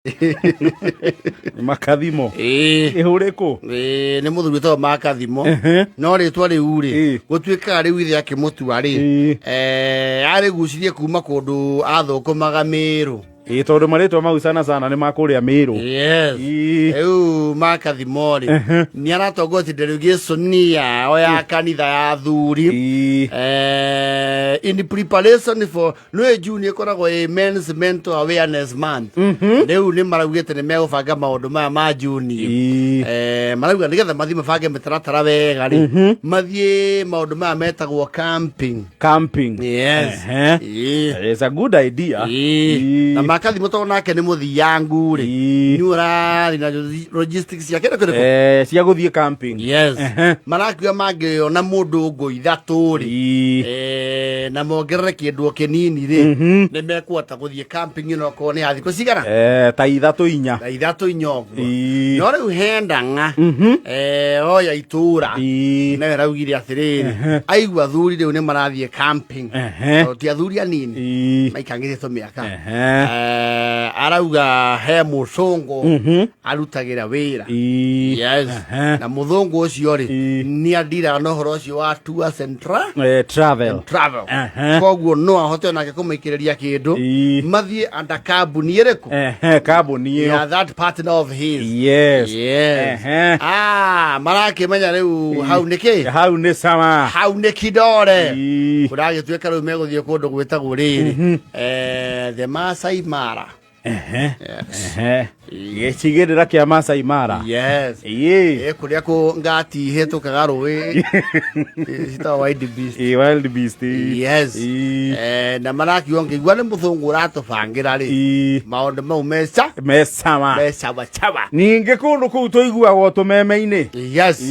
Nĩ makathimo. Ĩĩ. Ĩhũrĩkũ? Ĩĩ, nĩ mũthuri wĩtagwo Makathimo. No rĩtwa rĩu rĩ, gũtuĩkaga rĩu ithe akĩmũtua rĩ, arĩgucirie kuma kũndũ athũkũmaga Mĩrũ. Ĩĩ, tondũ marĩtwa mau sana sana nĩ makũrĩa Mĩrũ. Yes. Rĩu Makathimo rĩ, nĩ aratongoretie delegation yao ya kanitha ya athuri. In preparation for nĩ June ĩkoragwo ĩ men's mental awareness month. Rĩu nĩ maraugĩte nĩ megũbanga maũndũ maya ma June. Marauga nĩgetha mathiĩ mabange mĩtaratara wega rĩ, mathiĩ maũndũ maya metagwo camping. Camping. Yes. It's a good idea. Na Makathimo tondũ nake nĩ mũthiangu rĩ, nĩ ũrathiĩ na logistics ciake nĩ kũrĩkũ? Cia gũthiĩ camping. Yes. Marakiuga mangĩona mũndũ ngũ ithatũ rĩ, na mongerere kĩndũ o kĩnini rĩ, nĩ mekũhota gũthiĩ camping ĩno okorwo nĩ ya thikũ cigana? Ta ithatũ inya. Ta ithatũ inya ũguo. No rĩu he ndang'a, oya itũra nayo ĩraugire atĩrĩrĩ, aigua athuri rĩu nĩ marathiĩ camping. Tondũ ti athuri anini maikangĩte tũmĩaka. Arauga he mũcũngũ arutagĩra wĩra. Yes. Na mũthũngũ ũcio rĩ, nĩ andiraga na ũhoro ũcio wa tours and Travel. Travel. Koguo no ahote onake kũmaikĩrĩria kĩndũ, mathiĩ anda kambuni ĩrĩkũ? Kambuni ĩyo. Yeah, that partner of his. Yes. Yes. Ah, marakĩmenya rĩu hau nĩ kĩ? Hau nĩ sawa. Hau nĩ kidore. Kũragĩtuĩka rĩu megũthiĩ kũndũ gwĩtagwo rĩrĩ, the Masai Mara. Yes. Gĩcigĩrĩra kĩa Masai Mara. Yes. Kũrĩa kũ ngati ihĩtũkaga rũĩ citagwo wild beast. Wild beast. Yes. Na marakiuga ngĩigua nĩ mũthũngũ ũratũbangĩra rĩ, maũndũ mau meca me sawa. Me sawa sawa. Ningĩ kũndũ kũu tũiguagwo tũmeme-inĩ. Yes.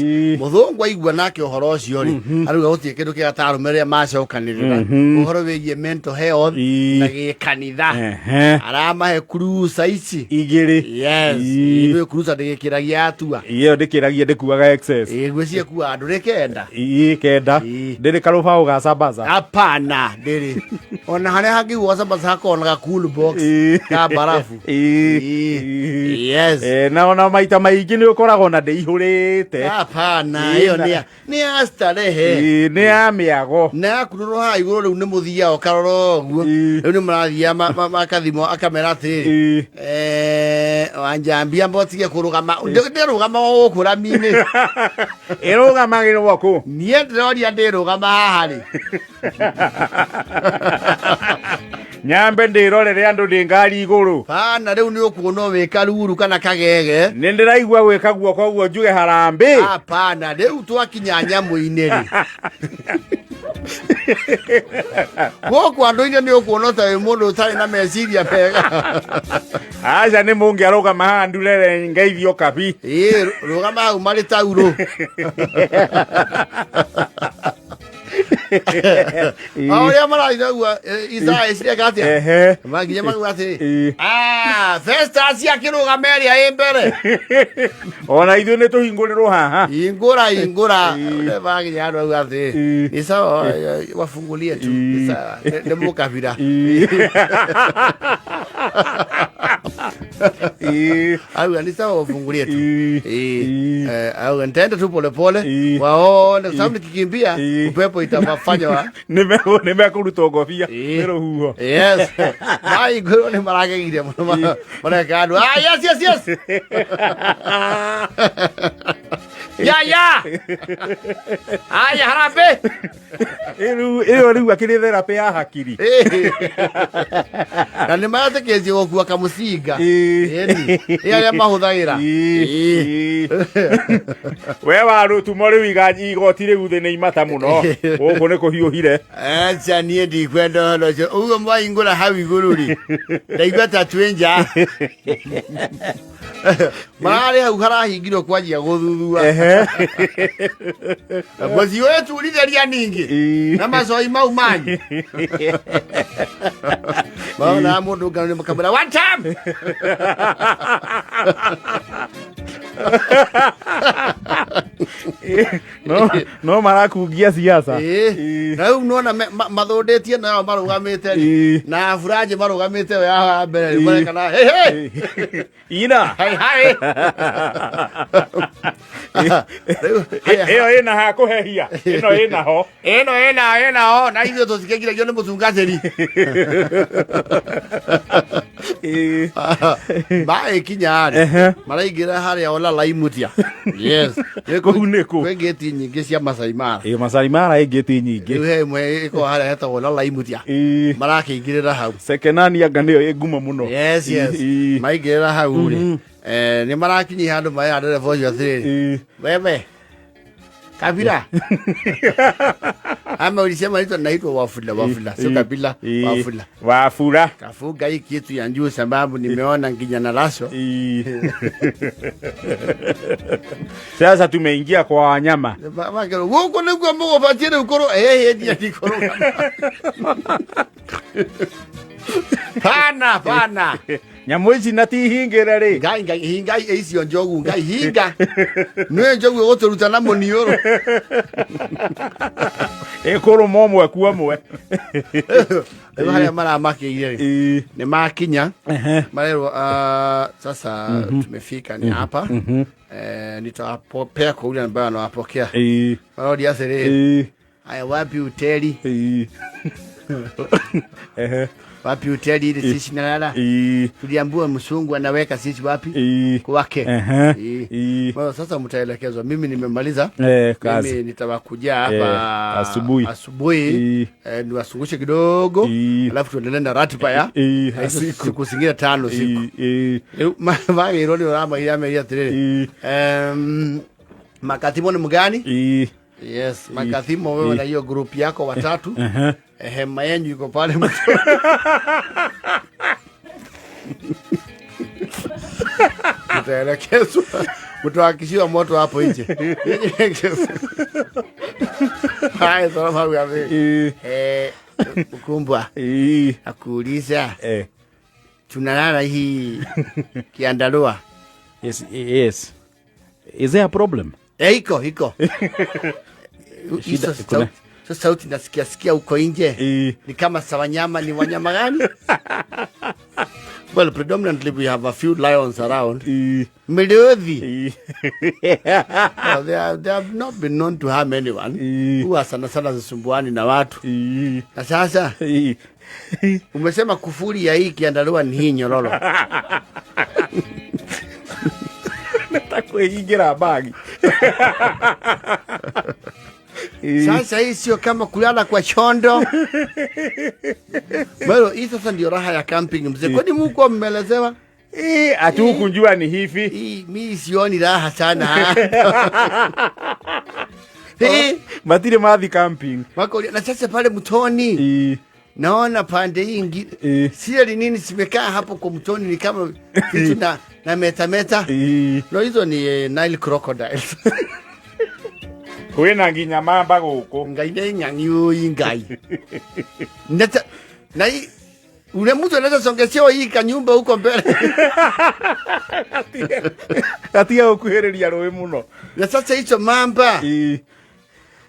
Mũthũngũ aigua nake ũhoro ũcio rĩ, arauga gũtirĩ kĩndũ kĩega ta arũme rĩrĩa macokanĩrĩra ũhoro wĩgiĩ mental health na gĩkanitha. Aramahe cruiser ici igĩrĩ. Yes. Ithuĩ cruiser ndĩgĩkĩragia atua. Ĩyo ndĩkĩragia, ndĩkuaga excess. Ngwĩciria kua andũ rĩ 9. Ĩ, 9. Ndĩrĩ karũbaũ ga sambaza? Hapana, ndĩrĩ ona harĩa hangĩigwo sambaza hakoragwo na ga cool box ka barafu. Yes. Na ona maita maingĩ nĩ ũkoragwo na ndĩihũrĩte. Hapana, ĩyo nĩ ya starehe. Nĩ ya mĩago. Na yakunũrwo haha igũrũ rĩu nĩ mũthiaga ũkarora ũguo. Rĩu nĩ mũrathiaga Makathimo akamera atĩrĩrĩ, wanjambia mbotige kũrũgama, ndĩrũgama gũkũ rami-inĩ. Ĩrũgamagĩrwo kũ? Niĩ ndĩroria ndĩrũgama haha rĩ. Nyambe ndĩrorere andũ ndĩ ngari igũrũ. Bana rĩu nĩ ũkuona wĩ karuru kana kagege. Nĩ ndĩraigua gwĩka guoko ũguo njuge harambĩ. Hapana, rĩu twakinya nyamũ-inĩ rĩ, gũkũ andũ-inĩ nĩ ũkuona ta wĩ mũndũ ũtarĩ na meciria mega. Aca, nĩ mũngĩarũgama haha ndurere ngeithio kabi. Ĩĩ, rũgama hau marĩ taurũ. O ũrĩa marathiĩ ũguo, Isaya ĩcireka atĩa? Manginya maguga atĩrĩ, "Ah, Festus akĩrũgama ĩrĩa ĩ mbere." Ona ithuĩ nĩ tũhingũrĩrwo haha. Hingũra, hingũra. Maginya andũ auga atĩrĩ, "Ni sawa, wafungulie tu. Ni sawa." Nĩ mũkabira. Auga ni sawa, wafungulie tu. Auga nitaenda tu polepole waone, kwa sababu nikikimbia upepo itawafanya wa Nĩ mekũrutwo ngobia nĩ rũhuho. Yes, maigũrũ nĩ maragegire mũno, mareka andũ, "Ah, yes, yes, yes, ya ya haya, harambee." Rĩu ĩyo rĩu akĩrĩ therapy ya hakiri. Na nĩ maretĩkĩtie gũkua kamũcinga. Ĩni ĩ arĩa mahũthagĩra. We warũtumo rĩu igoti rĩu thĩ nĩ imata mũno gũkũ nĩ kũhiũhire. Aca, niĩ ndikwenda ũhoro ũcio ũguo mwaingũra hau igũrũ rĩ, ndaigua ta twĩ nja mararĩ hau harahingirwo kwanjia gũthuthua. Mũciĩ ũyũ ningĩ na macoi mau manyu maona mũndũ ngano nĩ makamwĩra one time. No no marakungia siasa. Ĩĩ. Na rĩu nona mathũndĩtie nayo marũgamĩte rĩ Ĩĩ. na buranjĩ marũgamĩte yo ya mbere rĩ Ĩĩ. marekana hey, hey. Ina. Hai, hai. Rĩu, haya. Ĩyo ĩna ha kũhehia. Ĩno ĩna ho. Ĩno ĩna ĩna o na ithuĩ tũtikĩgiragio nĩ mũtungatĩri. Ĩĩ. Magĩkinya rĩ Ehe. maraingĩra harĩa ona laimutia. Yes. Kũu nĩ kũ? Kwĩ ngĩti nyingĩ cia Masai Mara. Ĩĩ Masai Mara ĩ ngĩti nyingĩ. Rĩu he ĩmwe ĩkoragwo harĩa hetagwo na laimutia. Ĩĩ. Marakĩingĩrĩra hau. Sekenani anga nĩyo ĩ ngumo mũno. Yes, yes. Ĩĩ. Maingĩrĩra hau rĩ. Eh, nĩ marakinyia handũ marera ndereba ũcio atĩrĩrĩ. Ĩĩ. Wewe Kabila. Ama ulisema naitwa naitwa Wafula Wafula, sio Kabila, Ĩĩ. Wafula. Wafula. Kafunga hii kitu ya juu sababu nimeona nginya na laso. Ĩĩ. Sasa tumeingia kwa wanyama. Makero guku niguo mũgũbatiĩ rĩu kũrũ ĩĩ ndiĩ ndikũrũgama. Pana pana. Nyamũ ici na ti hingĩre rĩ. Ngai ngai hinga icio njogu ngai hinga. Nĩwe njogu ĩgũtũruta na mũniũrũ. Ĩkũrũma ũmwe kwa ũmwe. Rĩu harĩa maramakĩire rĩ. Ĩĩ. Nĩ makinya Ehe. marerwo sasa tumefika ni hapa nitawapokea kwa yule ambaye anawapokea. Ĩĩ. Maroria atĩrĩrĩ, Ĩĩ. haya wapi hoteli? Ĩĩ. Ehe. Wapi hoteli ile sisi nalala? Ĩĩ. Tuliambiwa msungu anaweka sisi wapi? Ĩĩ. Kwake. Ehe. Ĩĩ. Ĩĩ. Well, sasa mtaelekezwa. Mimi nimemaliza. Eh, kazi. Mimi nitawakujia hapa Eh, asubuhi. asubuhi Ĩĩ. niwasungushe kidogo Ĩĩ. alafu tuendelee na ratiba ya Ĩĩ, ya hizo siku. siku zingine tano siku Ĩĩ. Ĩĩ. Rĩu magĩrwo nĩ ũramaira ameria atĩrĩrĩ Ĩĩ. Makathimo ni mgani? Ĩĩ. Yes, Makathimo wewe na hiyo group yako watatu. Ehe. Hema yenyu iko pale mto. Mtaelekezwa, mtawakishiwa moto hapo nje. Haya, salama gabi. Ĩĩ. Eh, mkumbwa Ĩĩ. akuuliza Eh. tunalala hii kiandarua. Yes, yes. Is there a problem? Eh, iko iko. Shida, Hizo kuna- sauti, hizo sauti nasikia sikia huko nje. Ĩĩ. Ni kama sa wanyama, ni wanyama gani? Well, predominantly we have a few lions around. Ĩĩ. Mĩrũthi. Ĩĩ. Well, they have not been known to harm anyone. Ĩĩ. Huwa sana sana zisumbuani na watu. Ĩĩ. Na sasa Ĩĩ. umesema kufuri ya hii kiandarua ni hii nyororo. Ta kwĩhingĩra bagi. Ĩĩ. Sasa hii sio kama kulala kwa chondo. Well, hii sasa ndio raha ya camping mzee. Kwani mko mmelezewa? Ĩĩ, hatukunjua ni hivi. Hii mi sioni raha sana. Hii Matirĩ mathi camping. wako na sasa pale mtoni Ĩĩ. naona pande hii ingine Ĩĩ. sile ni nini zimekaa hapo kwa mtoni ni kama vitu na meta meta. Ĩĩ. No, hizo ni Nile crocodiles. Kwĩna nginya mamba gũkũ. Ngai nĩ ng'ang'i ũi ngai. Neta na hii ule mtu anaweza songeshewa hii kanyumba huko mbele. Gatiga gũkuhĩrĩria rũĩ mũno. Na sasa hizo mamba Ĩĩ.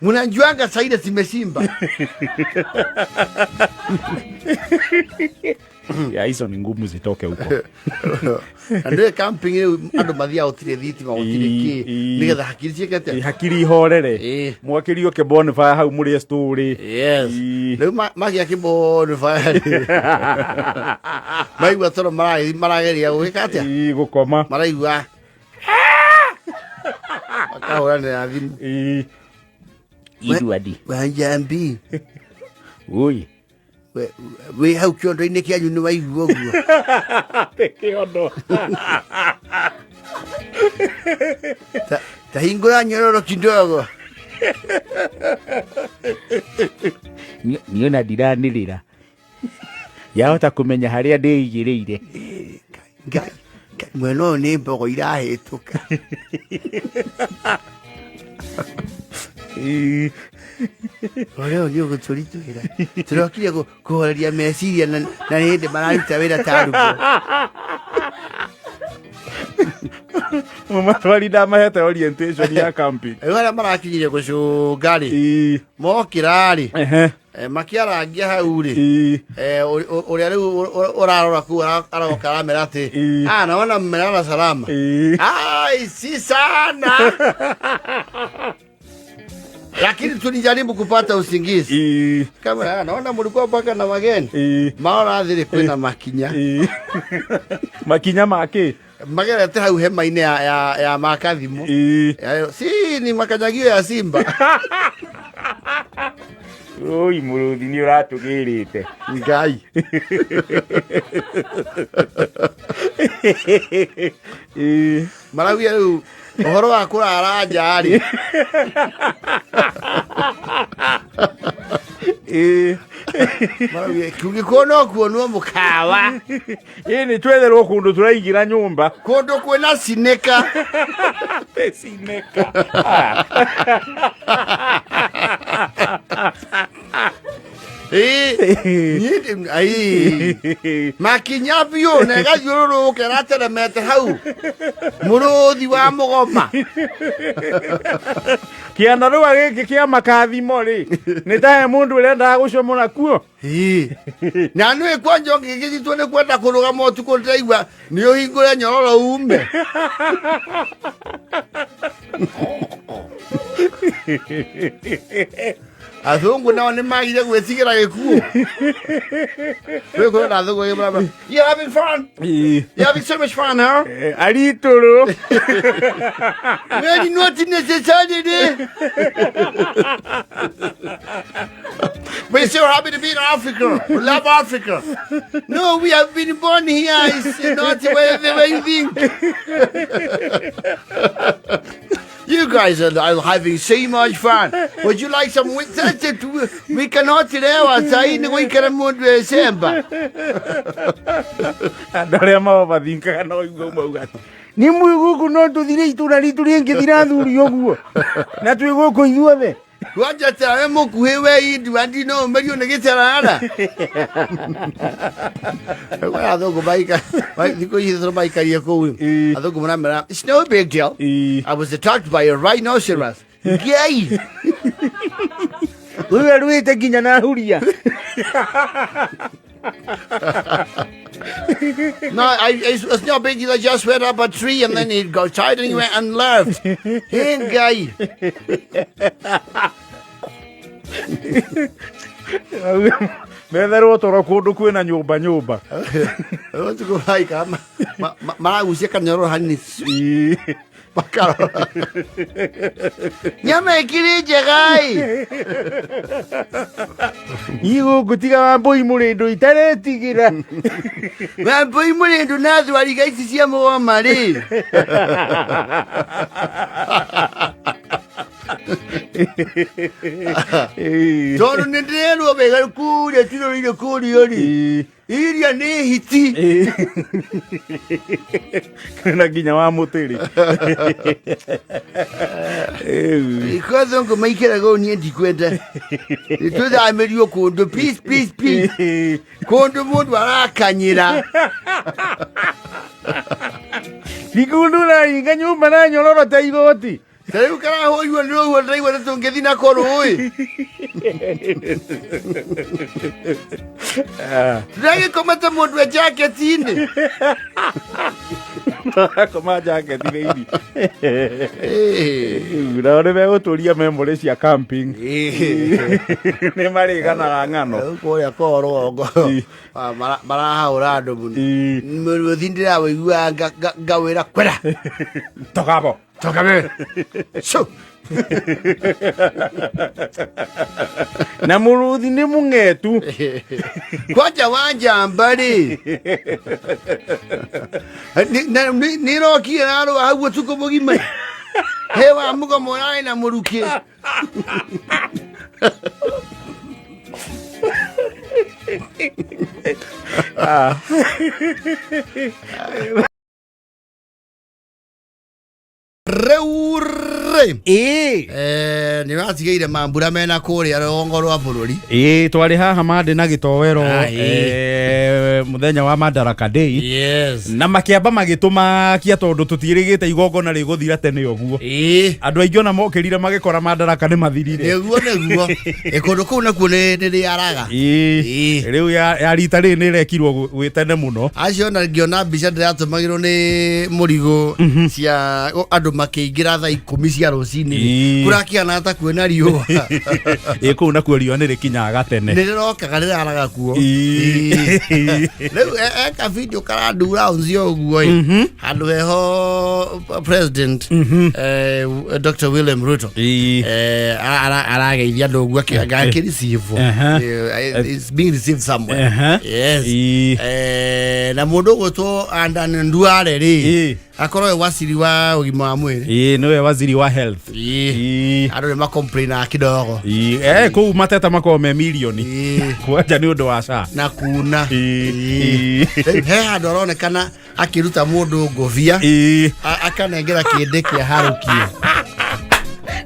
mnajuanga saida zimesimba. Ya, hizo ni ngumu zitoke huko. Na ndio camping rĩu andũ mathiaga gũtirĩ thitima gũtirĩ kĩ Ĩĩ. nĩgetha hakiri ciĩke atĩa? Hakiri ihorere. Ĩĩ. Mwakĩrio kĩ bonfire hau mũrĩe story. Yes. Ĩĩ. Rĩu magĩa kĩbonfire maigua toro marageria gwĩka atĩa? Ĩĩ, gũkoma. Maraigua makahũranĩra thimũ. Ĩĩ. Edward. Wanjambi Ui. wĩ hau kĩondo-inĩ kĩanyu nĩ waigua ũguo. Kĩondo. Ta hingũra nyororo kidogo. Niona ndiranĩrĩra. Yahota kũmenya harĩa ndĩigĩrĩire. Ngai Ngai, mwena ũyũ nĩ mbogo irahĩtũka. Ĩĩ. Ũrĩa ũyũ nĩ ũgũtũritũhĩra. Tũrokire kũhoreria meciria na nĩ hĩndĩ mararuta wĩra ta arutwo. Mũmatwari ndamahete orientation ya camping. Rĩu arĩa marakinyire gũcũnga rĩ, mokĩra rĩ, makĩarangia hau rĩ, ũrĩa rĩu ũrarora kũu aroka aramera atĩ, "Ah, naona mmelala salama." Ai, si sana. Lakini tulijaribu kupata usingizi. Kama naona mlikuwa mpaka na wageni. Maora thiri kwina makinya. Makinya make. Magerete hau hema-inĩ ya makathimo. Si ni makanyagio ya simba. Oi mũrũthi nĩ ũratũgĩrĩte. Ngai. Maraugia rĩu ũhoro wa kũrara nja rĩ. Maraugia kũngĩkorwo no kuonwo mũkawa. Ĩ nĩ twetherwo kũndũ tũraigĩra nyũmba. Kũndũ kwĩna cinĩka. Cinĩka. Niĩ ai. Makinya biũ na ĩgathiũrũrũka ĩrateremete hau. Mũrũthi wa mũgoma. Kĩandarũa gĩkĩ kĩa makathimo rĩ, nĩ ta he mũndũ ũrendaga gũcomora kuo. Na nĩ kwanja ũngĩkĩnyitwo nĩ kwenda kũrũgama ũtukũ ndĩraigua nĩ ũhingũre nyororo ume. Athũngũ nao nĩ magire gwĩtigĩra gĩkuũ. Rĩu kwĩna athũngũ aingĩ maramba, "You having fun? You having so much fun, huh?" Aritũrũ. Very not necessarily. We're so happy to be in Africa. We love Africa. No, we have been born here. It's not the way you think. You guys are having so much fun. Would you like some? We cannot lewa saini gwikara mundu esemba. Andũ arĩa maobathinkaga no igua mauga atĩ nĩ mwĩ gũkũ no tũthire itũra ritũ rĩngĩthira athuri ũguo na twĩ gũkũ ithuothe. Kwanja tawe mũkuhĩ we indu andi no ũmerio nĩ gĩtarara. Kwa athũngũ maika thikũ ici tondũ maikarie kũu athũngũ maramera it's no big deal. I was attacked by a rhinoceros. Ngai. Ũyũ arũĩte nginya na huria. No, it's no big deal. I just went up a tree and then it got tired and he went and left. Hey, Ngai. Metherwo toro kũndũ kwĩna nyũmba nyũmba. Ũtukũ maikara maragucia kanyororo hanini. Makarora. Nyama ĩkĩrĩ njega ĩ. Niĩ gũkũ tiga Wambũi mũrĩndũ itaretigĩra. Wambũi mũrĩndũ na thwariga ici cia mũgoma rĩ. Tondũ nĩ ndĩrerwo wega kũrĩa tiroreire kũrĩa rĩ. Iria nĩ hiti. Na nginya wa mũtĩrĩ. Iko athũngũ maikaraga ũũ niĩ ndikwenda. Nĩ tũthamĩrio kũndũ peace peace peace. Kũndũ mũndũ arakanyĩra. Ti kũndũ ũraringa nyũmba na nyororo ta igoti. Ta rĩu karahũrirwo nĩ rũhuho ndĩraigua nĩ tũngĩthiĩ nako rũĩ. Ndĩragĩkomete mũndũ e jaketi-inĩ. Koma jaketi thĩinĩ. Nao nĩ megũtũria memory cia camping. Nĩ marĩganaga ng'ano. Rĩu kũrĩa koo rũgongo marahaũra andũ mũno. Mũrũthi ndĩrawĩiguaga ngawĩra kwera. Togabo. Toka Shoo. Na mũrũthi nĩ mũng'etu. Kwanja wanjamba rĩ. Nĩrokire narũa hau ũtukũ mũgima. He wa mũgomo ũrarĩ na mũrukĩ. Rĩu Henry. Ĩĩ. Nĩ watigĩire mambura mena kũrĩa rũgongo rwa bũrũri. Ĩĩ, twarĩ haha mandĩ na gĩtoero. Ah, ĩĩ. Mũthenya wa Madaraka Day. Yes. Na makĩamba magĩtũmakia tondũ tũtiĩrĩgĩte igongona rĩgũthira tene ũguo. Ĩĩ. Andũ aingĩ ona mokĩrire magĩkora Madaraka nĩ mathirire. Nĩguo. Ĩ, kũndũ kũu nakuo nĩ rĩaraga. Ĩĩ. Ĩĩ. Rĩu ya rita rĩrĩ nĩ ĩrekirwo gwĩ tene mũno. Acio ona ngĩona mbica ndĩratũmagĩrwo nĩ mũrigo cia andũ makĩingĩra thaa 10 cia rũcinĩ. Ĩĩ. Kũrakĩhana ta kwĩna riũa. Ĩĩ, kũu nakuo riũa nĩ rĩkinyaga tene. Nĩ rĩrokaga rĩraraga kuo. Ĩĩ. Rĩu eka video karandura nzio ũguo ĩ handũ heho president Dr. William Ruto Ĩĩ. Arageithia andũ ũguo akĩreceive. Aha. It's being received somewhere. Aha. Yes. Ĩĩ. Na mũndũ ũgwĩtwo Andan Duale rĩ, Ĩĩ. akorwo e waziri wa ũgima wa mwĩrĩ. Ĩĩ, nĩwe waziri wa health. Ĩĩ. Ĩĩ. Andũ nĩ macomplainaga kidogo. Ĩĩ, kũu mateta makoragwo me mirioni. Ĩĩ. Kwanja nĩ ũndũ wa SHA. Na kuna. Ĩĩ. Ĩĩ. Ĩĩ. Rĩu he handũ aronekana akĩruta mũndũ ngũbia, Ĩĩ. akanengera kĩndĩ kĩa harũkie.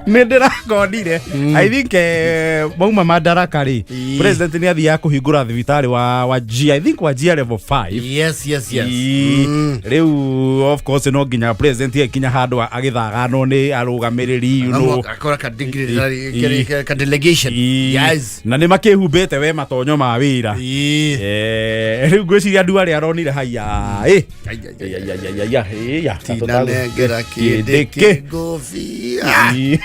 Nĩ ndĩrakonire. I think mauma Madaraka rĩ, Ĩĩ. president nĩ athiaga kũhingũra thibitarĩ wa G, I think wa G level 5. Yes. Ĩĩ. Rĩu of course no nginya president akinya handũ agĩthaganwo nĩ arũgamĩrĩri, you know. Akora ka dignitary, ka delegation. Ĩĩ. Yes. Na nĩ makĩhumbĩte we matonyo ma wĩra. Ĩĩ. Rĩu ngwĩciria andũ arĩa aronire haiya ĩ. Ai, ai, ai, ai. Ya, ya, ya, ya, ya, ya. Tinanengera kĩndĩ Kĩndĩ kĩ. kĩngũbia. Ĩĩ.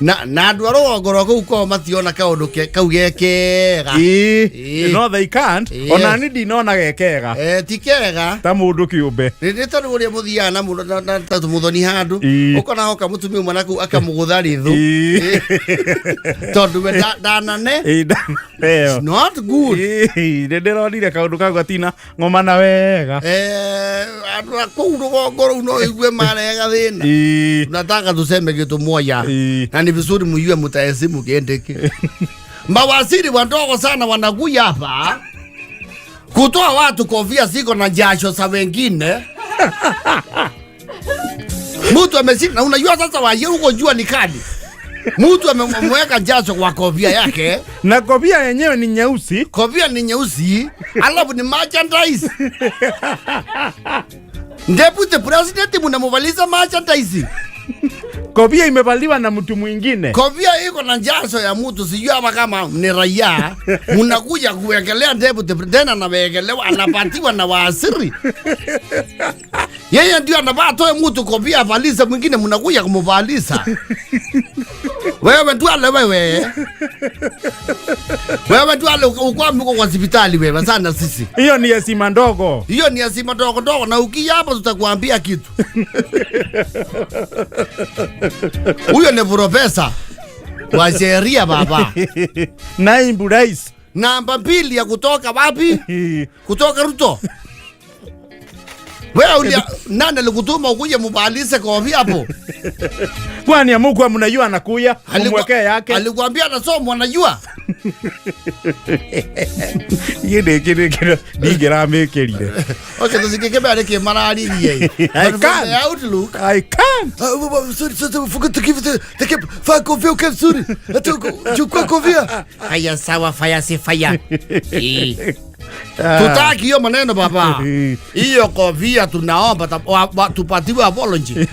Na andũ a rũgongo rwa kũu kwao mationa kaũndũ kau ge kega. Ĩĩ. Ĩĩ. No they can't. Yes. Ona ni ndinona ge kega. Ti kega. Ta mũndũ kĩũmbe. Nĩ tondũ ũrĩa mũthiaga na mũndũ na ta mũthoni handũ, Ĩĩ. ũkona hoka mũtumia ũmwe nakũu akamũgũtha rĩthũ. Ĩĩ. Tondũ we ndanane. Ĩĩ, ĩyo. Not good. Ĩĩ, nĩ ndĩronire kaũndũ kau gatina ng'oma na wega. Andũ a kũu rũgongo rũu no igue marega thĩna. Ĩĩ. Tunataka tuseme kitu moja Ĩĩ. na ni vizuri mjue mtaheshimu kiendeke. Mawaziri wadogo sana wanakuja hapa kutoa watu kofia ziko na jasho za wengine. Mtu ameshinda na unajua sasa waje huko jua ni kali. Mtu amemweka jasho kwa kofia yake. Na kofia yenyewe ni nyeusi. Kofia ni nyeusi, alafu ni merchandise. Deputy President mnamuvaliza merchandise. Kofia imevaliwa na mtu mwingine. Kofia iko na jasho ya mtu, sijui hapa kama ni raia. Mnakuja kuwekelea deputy tena anawekelewa, anapatiwa na waasiri. Yeye ndio anavaa toe mtu kofia avalize, mwingine mnakuja kumvalisa. Wewe Duale wewe. Wewe Duale ukwami uko kwa hospitali wewe sana sisi. Hiyo ni heshima ndogo. Hiyo ni heshima ndogo ndogo, na ukija hapa tutakuambia kitu. Huyo ni profesa wa sheria baba. Naibu rais. Namba 2 ya kutoka wapi? Kutoka Ruto. Wewe ulia nani alikutuma ukuje mubalize kofia hapo? Kwani amukwa mnajua anakuya, mumwekee yake. Alikuambia anasoma anajua. Iye ndĩkĩrĩkĩra ndingĩramĩkĩrire. Okay, tusikike bale ke mararirie. I can't. Outlook. I can't. Sorry, sorry, forgot to give the cap. Faa kofia uke vizuri. Hata chukua kofia. Haya sawa, fire si fire. Tutaki hiyo maneno baba. Hiyo kofia tunaomba tupatiwe apology.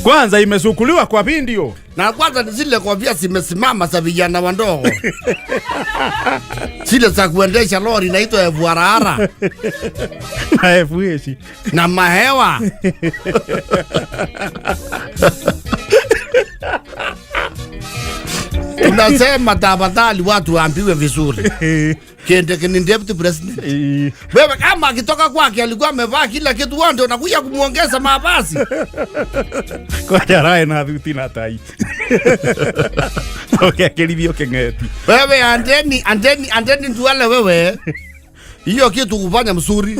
Kwanza imesukuliwa kwa video. Na kwanza ni zile kofia zimesimama za vijana wadogo. Zile za kuendesha lori inaitwa FRR. Na FH. Na mahewa. Tunasema tafadhali watu waambiwe vizuri. Kende ni deputy president. Wewe kama akitoka kwake alikuwa amevaa kila kitu, wewe ndio unakuja kumuongeza mavazi. Kwanja rae na thuti na tai. Okay, akĩrithio kĩng'eti. Wewe andeni Duale wewe. Hiyo kitu kufanya mzuri.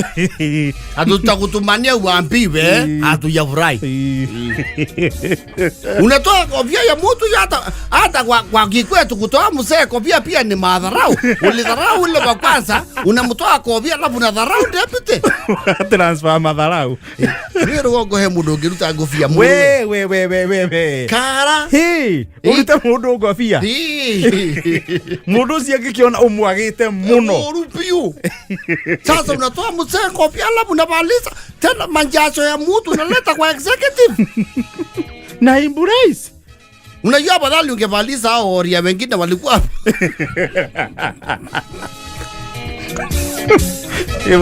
Hatutakutumania uambiwe, hatujafurahi. Unatoa kofia ya mtu ya hata kwa kikwetu kutoa mzee kofia pia ni madharau. Ulidharau ule wa kwanza, unamtoa kofia alafu unadharau deputy. Transfer madharau. Rĩu rũgongo he mũndũ ũngĩruta ngobia mũrũme. We we we we we we. Kara. Hĩ, ũrute mũndũ ngobia. Ii. Mũndũ ũcio angĩkĩona ũmwagĩte mũno. Ũru biũ. Sasa unatoa mzee kofia alafu unavalisha tena manjacho ya mtu unaleta kwa executive. Na embrace. Unajua afadhali ungevalisha hao oria wengine walikuwa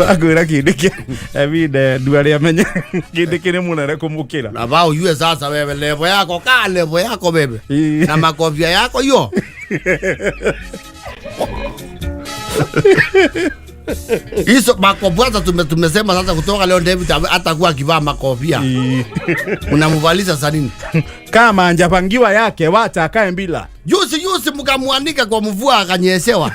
Akwĩra kĩndĩ kĩa I mean, ndu arĩa menya kĩndĩ kĩrĩ mũnene kũmũkĩra. Na bao yue sasa wewe levo yako ka levo yako wewe Ii. na makofia yako hiyo. Hizo makofia sasa tumesema sasa kutoka leo David atakuwa akivaa makofia. Ii. Unamvalisha sasa nini? Kama anjapangiwa yake wacha akae bila. Juzi juzi mkamwanika kwa mvua akanyeshewa.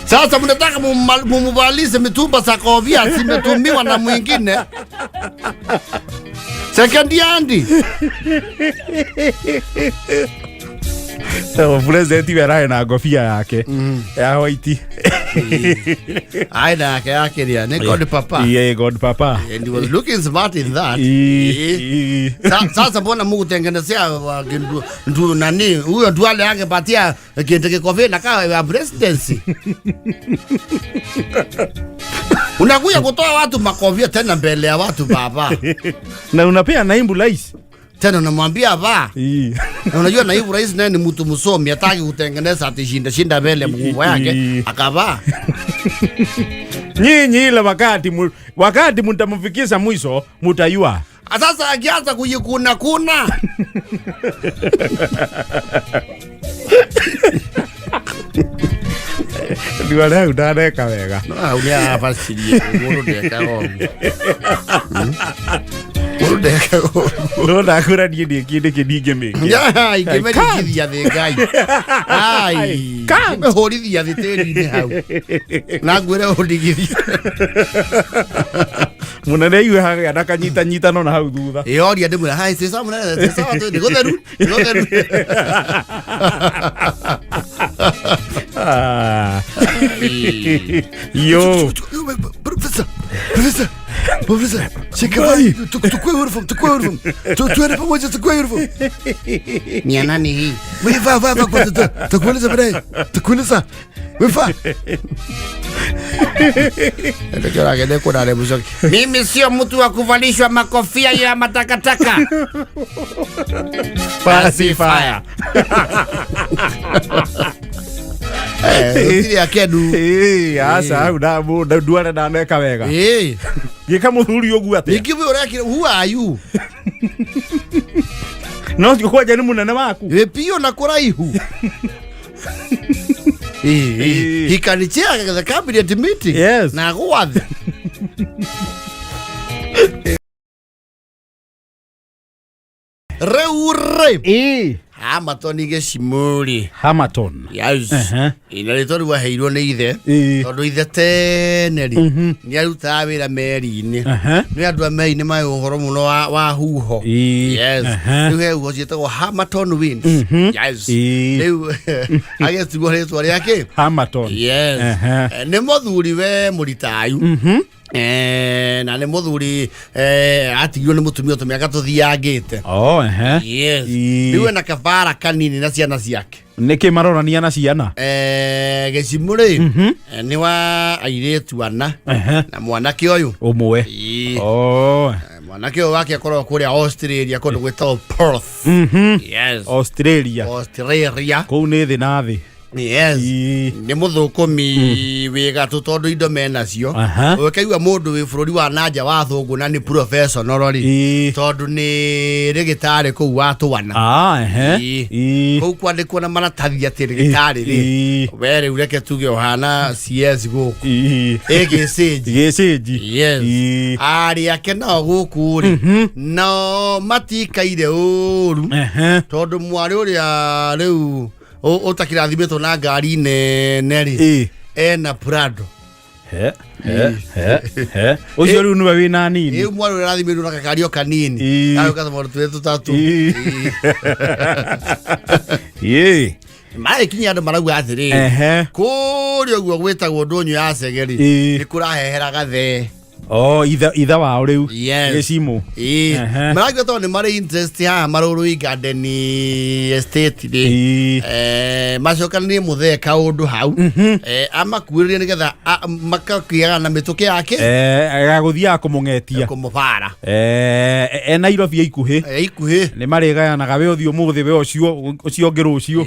Sasa mnataka mumvalishe mitumba za kofia zimetumiwa na mwingine. Second hand. President we ararĩ na ngobia yake ya white. Aina yake yake ni God Papa. Yeah, God Papa. And he was looking smart in that. Ii, ii. Sasa mbona mukutengenezea ndu nani huyo Duale angepatia kintu kikofia na kawa ya presidency. Unakuja kutoa watu makofia tena mbele ya watu baba. Na unapea naibu rais. Tena unamwambia vaa. Ii. Na unajua naibu rais naye ni mtu msomi, hataki kutengeneza ati shinda shinda mbele mkubwa yake akavaa. Nyinyi ile wakati mtamfikisha mwisho mutayua. Sasa akianza kujikuna kuna. Duale hau ndaneka wega. No, hau nĩ arabacirie mũndũ ndekaga ũguo. Mũndũ ndekaga ũguo. No ndakwĩra niĩ ndĩ kĩndĩ kĩndingĩmĩkia. Ingĩmerigithia thĩ Ngai. Ai. Can't. Ingĩmĩhũrithia thĩ tĩri-inĩ hau. Na ngwĩre ũndigithie. Mũnene aigue hagĩa na kanyitanyitano na hau thutha. Ĩoria ndĩmwĩra hai sasa mũnene sasa nĩ gũtheru nĩ gũtheru. Ah. Yo. Professor, professor, professor, shika bali, tukue uniform, tukue uniform. Tuende pamoja tukue uniform. Ni ya nani hii? Wewe vaa vaa vaa kwanza, takueleza baadaye. Takueleza. Wewe vaa. Ndio kile kuna lebuzo. Mimi sio mtu wa kuvalishwa makofia ya matakataka. Pacifier. Gũtirĩ akendu. Ĩĩ, aca hau Duale ndaneka wega. Ĩĩ. Gĩka mũthuri ũguo atĩa? Ningĩ ũyũ ũrekire who are you? No ũcio kwanja nĩ mũnene waku. Wĩ biũ na kũraihu. Ĩĩ. He can chair the cabinet meeting. Yes. Na gwathe. Rĩu rĩ. Ĩĩ. Hamaton gĩcimũrĩ. Hamaton. Yes. Ehe. Na rĩtwa rĩu aheirwo nĩ ithe. Ĩĩ. Tondũ ithe tene rĩ nĩ arutaga wĩra meri-inĩ. Ehe. Nĩ andũ a meri-inĩ maĩ ũhoro mũno wa huho. Ĩĩ. Yes. Ehe. Rĩu he huho ciĩtagwo Hamaton winds. Yes. Ĩĩ. Rĩu agĩtigwo rĩtwa rĩake. Hamaton. Yes. Ehe. Nĩ mũthuri we mũritayu. Na nĩ mũthuri atigirwo nĩ mũtumia tũmĩaka tũthiangĩte. Oh, ehe. Yes. Ĩĩ. Rĩu ena kabara kanini na ciana ciake. Nĩkĩ marorania na ciana? Gĩcimũ rĩ nĩ wa airĩtu ana Ehe. na mwanake ũyũ. Ũmwe. Ĩĩ. Oh. Mwanake ũyũ wake akoragwo kũrĩa Australia kũndũ gwĩtagwo Perth. Yes. Australia. Australia. Kũu nĩ thĩ na thĩ. Yes. Ii. Nĩ mũthũkũmi wĩ gatũ tondũ indo menacio. Aha. Ũkaigua mũndũ wĩ bũrũri wa nanja wa thũngũ na nĩ professional rĩ, tondũ nĩ rĩgĩtarĩ kũu wa twana. Ah, ehe. Ii. Kũu kwandĩkwo na maratathi atĩ rĩgĩtarĩ rĩ, we rĩu reke tuge ũhana CS gũkũ ĩgĩcĩnji. Gĩcĩnji. Yes. Arĩ ake nao gũkũ rĩ, nao matikaire ũru, tondũ mwarĩ ũrĩa rĩu ũtakĩrathimĩtwo na ngari nene rĩ, ena Prado. He, he, he, he. Ũcio rĩu nĩwe wĩna nini. Ĩu mwarĩ ũrĩa ũrathimĩrwo na gakari o kanini, agũka tũmaũndũ tũrĩa tũtatũ. Marĩkinyia andũ marauga atĩrĩrĩ, kũrĩa ũguo gwĩtagwo ndũnyũ ya cegeri, nĩ kũrahehera gathee. Oh, ithe wao rĩu. Yes. Gĩcimũ. Ĩĩ. Marauga tondũ nĩ marĩ interest haha Marũrũi Garden Estate rĩ, macokanĩrie mũthee kaũndũ hau, amakuĩrĩrie nĩgetha makakĩaga na mĩtũkĩ yake. Agagũthiaga kũmũng'etia. Kũmũbara. E Nairobi ikuhĩ. Ikuhĩ. Nĩ marĩgayanaga, we ũthiĩ ũmũthĩ, we ũcio ũcio ũngĩ rũciũ.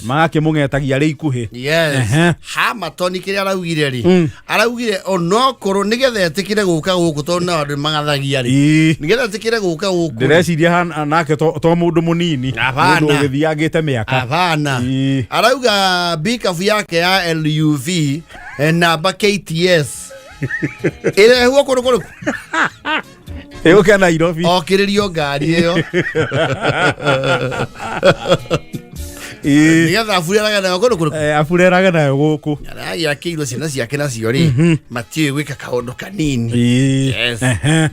Magakĩmũng'etagia arĩ ikuhĩ. Yes. Hamatoni kĩrĩa araugire rĩ, araugire onokorwo nĩgetha etĩkĩre gũka gũkũ, tondũ nao andũ magathagia rĩ, nĩgetha etĩkĩre gũka gũkũ rĩ, Ndĩreciria nake to mũndũ mũnini. Hapana. Mũndũ ũgĩthiangĩte mĩaka. Hapana. Arauga bikabu yake ya LUV, namba KTS, ĩrehwo kũndũ kũrĩkũ? Ĩũke Nairobi. Okĩrĩrio ngari ĩyo nĩgetha aburerage nayo kũndũ kũrĩkũ. Aburerage nayo gũkũ. Aragĩakĩirwo ciana ciake nacio rĩ, matiũĩ gwĩka kaũndũ kanini. Yes.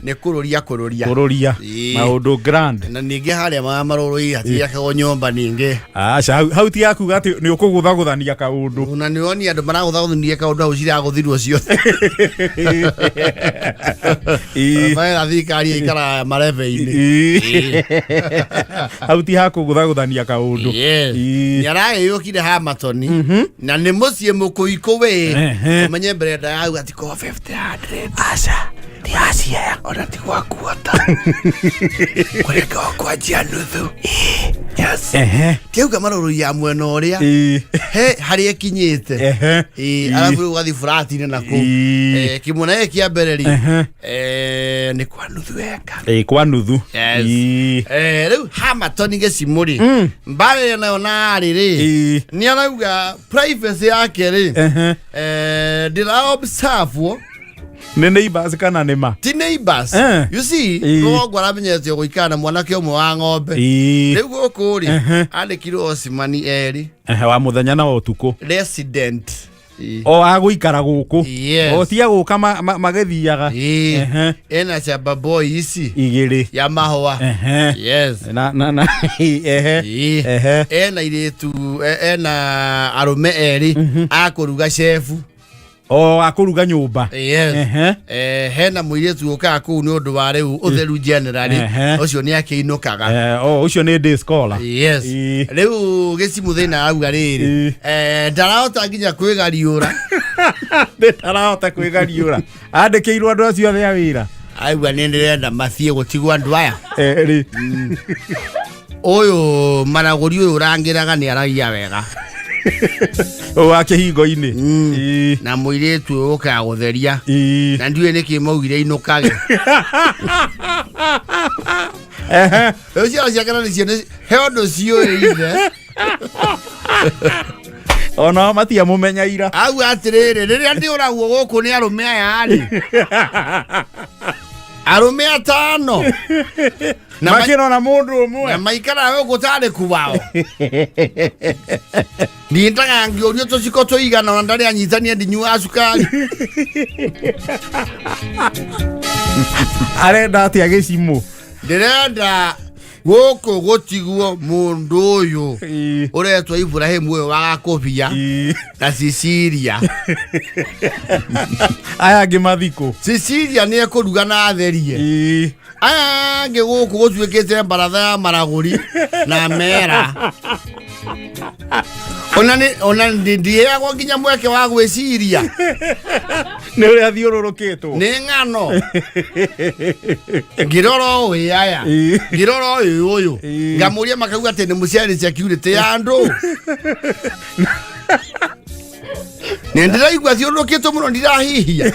Nĩ kũrũria kũrũria. Kũrũria. Maũndũ grand. Na ningĩ harĩa marũrũi hatiakagwo nyũmba ningĩ. Aca, hau ti yakuga atĩ nĩ ũkũgũthagũthania kaũndũ. Na nĩ woni andũ maragũthagũthania kaũndũ hau, ciragũthirwo ciothe. Maera thirikari ĩikaraga marebe-inĩ. Hau ti hakũgũthagũthania kaũndũ. Yes. Nĩ aragĩyũkire Hamatoni na nĩ mũciĩ mũkũikũ wĩ, ũmenye mbere ndayauga ati ko 500. Aca ti acia ona ti gwakuota kũreka kwanjia nuthu. Yes. Tiauga marũrũ ya mwena ũrĩa he harĩa ĩkinyĩte. Arabu rĩu ũgathiĩ burati-inĩ naku. Kĩmwana gĩkĩ kĩa mbere rĩ, nĩ kwa nuthu eka. Kwa nuthu. Yes. Rĩu Hamatoni gĩcimũ rĩ, mbarĩ ĩrĩa nayo narĩ rĩ, nĩ arauga privacy yake rĩ, ndĩra observe. Nĩ neighbors kana nĩ ma? Ti neighbors. You see, rũgongo aramenyete gũikara na mwanake ũmwe wa ng'ombe. Rĩu gũkũ rĩ, andĩkirwo ocimani erĩ. Wa mũthenya na wa ũtukũ. Resident. O agũikara gũkũ. Yes. O tia gũka magĩthiaga. Ena shamba boy ici Igĩrĩ. ya mahũa. Yes. Na ehe. Ena irĩtu, ena arũme erĩ a kũruga, chefu. O akũruga nyũmba. Yes. Hena mũirĩtu ũkaga kũu nĩ ũndũ wa rĩu ũtheru generally. Ũcio nĩ akĩinũkaga. O ũcio nĩ day scholar. Yes. Rĩu gĩcimũ thĩna auga rĩrĩ, ndarahota nginya kwĩgariũra. Ndarahota kwĩgariũra, andĩkĩirwo andũ acio othe a wĩra. Auga nĩ ndĩrenda mathiĩ gũtigwo andũ aya. Rĩ. Ũyũ maragũri ũyũ ũrangĩraga nĩ aragia wega. Wa kĩhingo-inĩ. Na mũirĩtu ũyũ ũkaga gũtheria, na ndiũĩ nĩkĩ maugire inũkage. Rĩu ciana ciake na nĩcio he ũndũ ciũĩ ithe. Onao matiamũmenya ira. Auga atĩrĩrĩ, rĩrĩa ndĩũragwo gũkũ nĩ arũme aya rĩ, arũme atano na Makĩrora mũndũ ũmwe. Na maikaraga gũkũ tarĩ kuwao, ndindaga ngĩũrio tũciko tũigana, ona ndarĩ anyitania, ndinyuaga cukari. Arenda atĩa gĩcimũ? Ndĩrenda gũkũ gũtigwo mũndũ ũyũ ũretwo Ibrahimu, ũyũ wa Gakũbia, na Cecilia. Aya angĩ mathikũ. Cecilia nĩ ekũruga na atherie. Aya angĩ gũkũ gũtuĩkĩte baratha ya maragũri na mera, ona nĩ ona ndiheagwo nginya mweke wa gwĩciria. Nĩ ũrĩa thiũrũrũkĩtwo. Nĩ ng'ano ngĩrora ũĩ aya, ngĩrora ũyũ ngamũria, makauga atĩ nĩ mũciari security ya andũ. Nĩ ndĩraigua thiũrũrũkĩtwo mũno ndirahihia.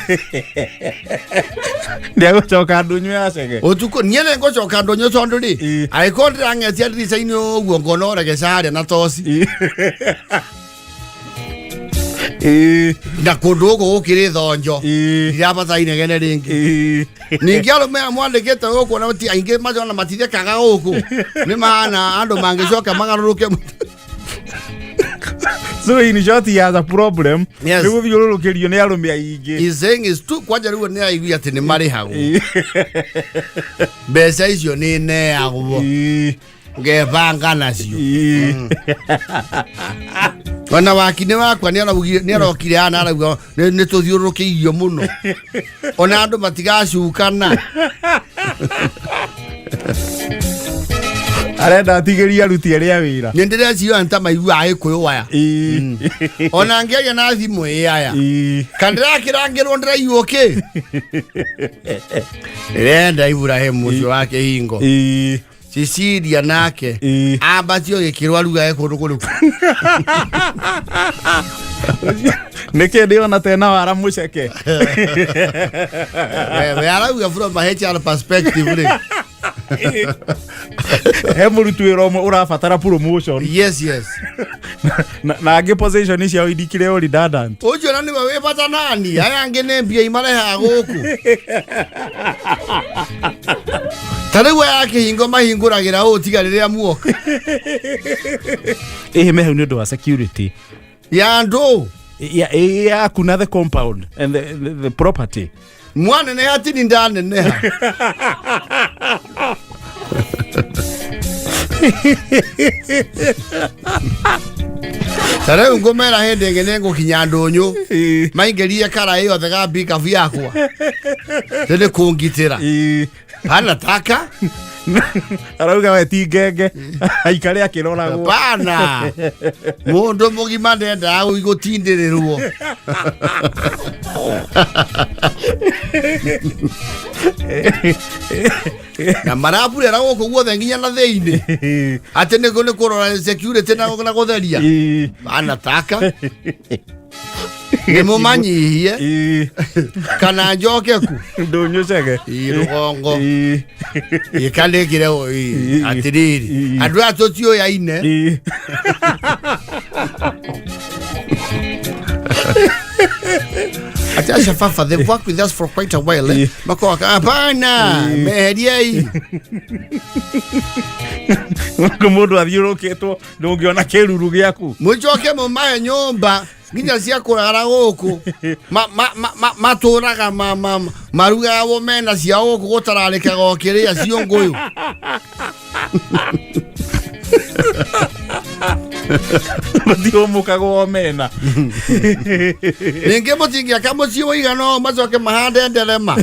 Ndĩagũcoka ndũnyũ ya cege. Ũtukũ niĩ nĩ ngũcoka ndũnyũ tondũ rĩ angĩkorwo ndĩrang'etia ndirica-inĩ ũguo ngona ũregeca harĩa na toci. Na kũndũ gũkũ gũkĩrĩ thonjo ndirabatara inegene rĩngĩ. Ningĩ arũme aya mwandĩkĩte gũkũ na ti aingĩ maciona matithekaga gũkũ nĩ mahana andũ mangĩcoka magarũrũke. So in short, he has a problem. Yes. Nĩ gũthiũrũrũkĩrio nĩ arũme aingĩ. He's saying is too kwanja rĩu nĩ aigui atĩ nĩ marĩhagwo mbeca icio nĩ neagwo ngebanga nacio. Ona waki nĩ wakwa nĩ araugire nĩ arokire hana arauga nĩ tũthiũrũrũkĩirio mũno ona andũ matigacukana. Arenda atigĩrie aruti arĩa wĩra. Nĩ ndĩreciria nĩ ta maiguaga Gĩkũyũ aya ona ngĩaria na thimũ ĩ aya kana ndĩrakĩrangĩrwo ndĩraigua kĩ ndĩrenda Iburahĩmu ũcio wa kĩhingo Cecilia nake ambatio gĩkĩrwo arugage kũndũ kũrĩkũ. Nĩkĩ ndĩona tena wara mũceke. We arauga from a HR perspective rĩ. He mũruti wĩra ũmwe ũrabatara promotion. Yes. Na angĩ position ciao indikire o redundant. Ũcio na nĩwe wĩ bata nani aya angĩ nĩ mbia imarehaga gũkũ ta rĩu aya kĩhingo mahingũragĩra ũũ tiga rĩrĩa muoka. Ĩhĩ me hau nĩ ũndũ wa security ya andũ yaku na the compound and the property. Mwaneneha tini ndaneneha. Ta rĩu ngũmera hĩndĩ ĩngĩ nĩ ngũkinya ndũnyũ maingĩrie karaĩ yothe ga mbikabu yakwa tĩ nĩ kũngitĩra pana taka. Arauga we ti ngenge aikare akĩroragwo. Pana mũndũ mũgima ndendaga gũtindĩrĩrwo. Na maraburera gũkũ guothe nginya na thĩinĩ atĩ nĩ kũrora security na gũtheria pana taka nĩ mũmanyihie kana njoke ku Ndũnyũ cege. Ĩ, rũgongo ĩkanĩkĩre atĩrĩrĩ andũ aya tũtiũyaine. Ati aca baba, they've worked with us for quite a while, eh? Makoka hapana meheriei. Mũndũ athiũrũkĩtwo ndũngĩona kĩruru gĩaku. Mũcoke mũmahe nyũmba nginya cia kũrara gũkũ matũraga marugaga mena ciao gũkũ gũtararĩkaga o kĩrĩa ciũngũyũ. Gũtiũmũkagwo omena. Ningĩ mũtingĩaka mũciĩ ũigana ũũ macoke mahande nderema.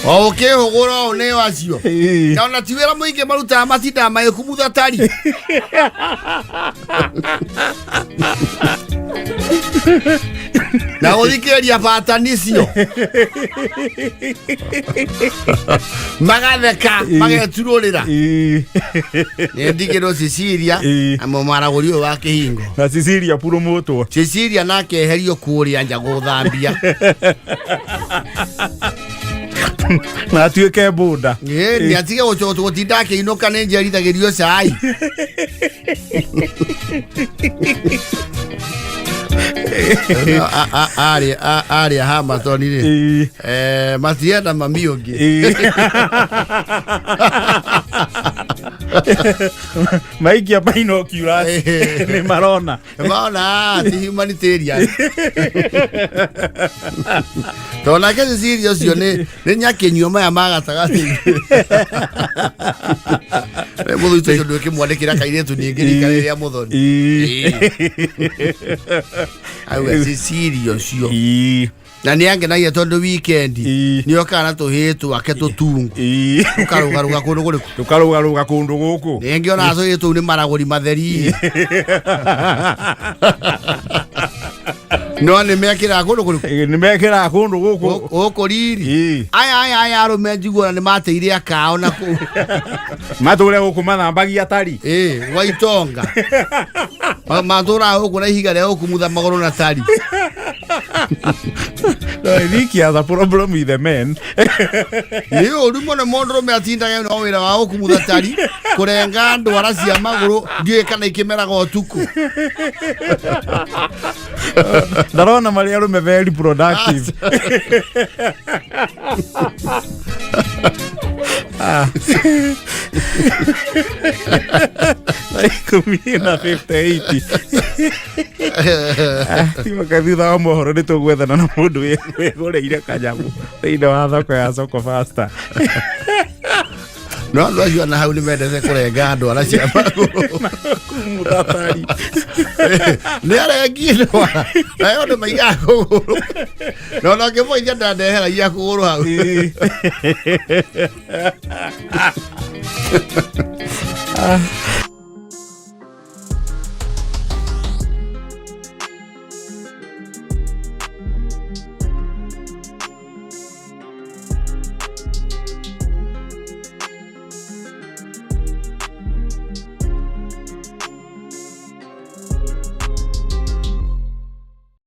O ũkĩhũgũra ũũ nĩ acio na ona ti wĩra mũingĩ marutaga matindaga magĩkumutha tari. Na gũthikĩrĩria batanicio magatheka mageturũrĩra nĩ ndigĩrwo Cecilia na mũmaragũri ũyũ wa kĩhingo. Na Cecilia purumutwo. Cecilia nake eherio kũrĩa nja gũthambia. Na atuĩke bũnda. Nĩ atige gũtinda akĩinũka nĩ njerithagĩrio cai. Arĩa Hamatoni rĩ matienda mami ũngĩ. Maikia binoculars nĩ marona. Maona ti humanitarian tondũ nake Cecilia ũcio nĩ nyakĩnyua maya ma gatagatĩ mũthuri ũcio ndũkĩmwandĩkĩra kairĩtu ningĩ rika rĩrĩa mũthoni auga Cecilia ũcio na nĩ angenagia tondũ weekend nĩ okaga na tũhĩĩ twake tũtungu tũkarũgarũga kũndũ kũrĩkũ. Tũkarũgarũga kũndũ gũkũ. Ningĩ ona tũhĩĩ tũu nĩ maragũri matheri. No nĩ mekĩraga kũndũ kũrĩkũ? Nĩ mekĩraga kũndũ gũkũ. Gũkũ riri. Ĩĩ. Aya arũme njiguaga nĩ mateire akao na kũu. Matũre gũkũ mathambagia tari. Ĩĩ, gwa itonga. Matũraga gũkũ na ihiga rĩa gũkumutha magũrũ na tari. No, I think he has a problem with the men. Nĩ ũru mũno mũndũrũme atindaga no wĩra wa gũkumutha tari, kũrenga ndwara cia magũrũ, ndiũĩ kana ikĩmeraga ũtukũ. Ndarona marĩ arũme very productive. Ah. 10:58. Tiboka thutha wa mohoro nĩ tũgwethana na mũndũ wĩgũrĩire kanyamũ thĩinĩ wa thoko ya Soko Fasta. No andũ acio ona hau nĩ mendete kũrenga ndwara cia magũrũ. Kumutha tari. Nĩ arengie ndwara. Nayo andũ maigaga kũgũrũ. Na ona ũngĩmũithia ndandeheragia kũgũrũ hau. Ah.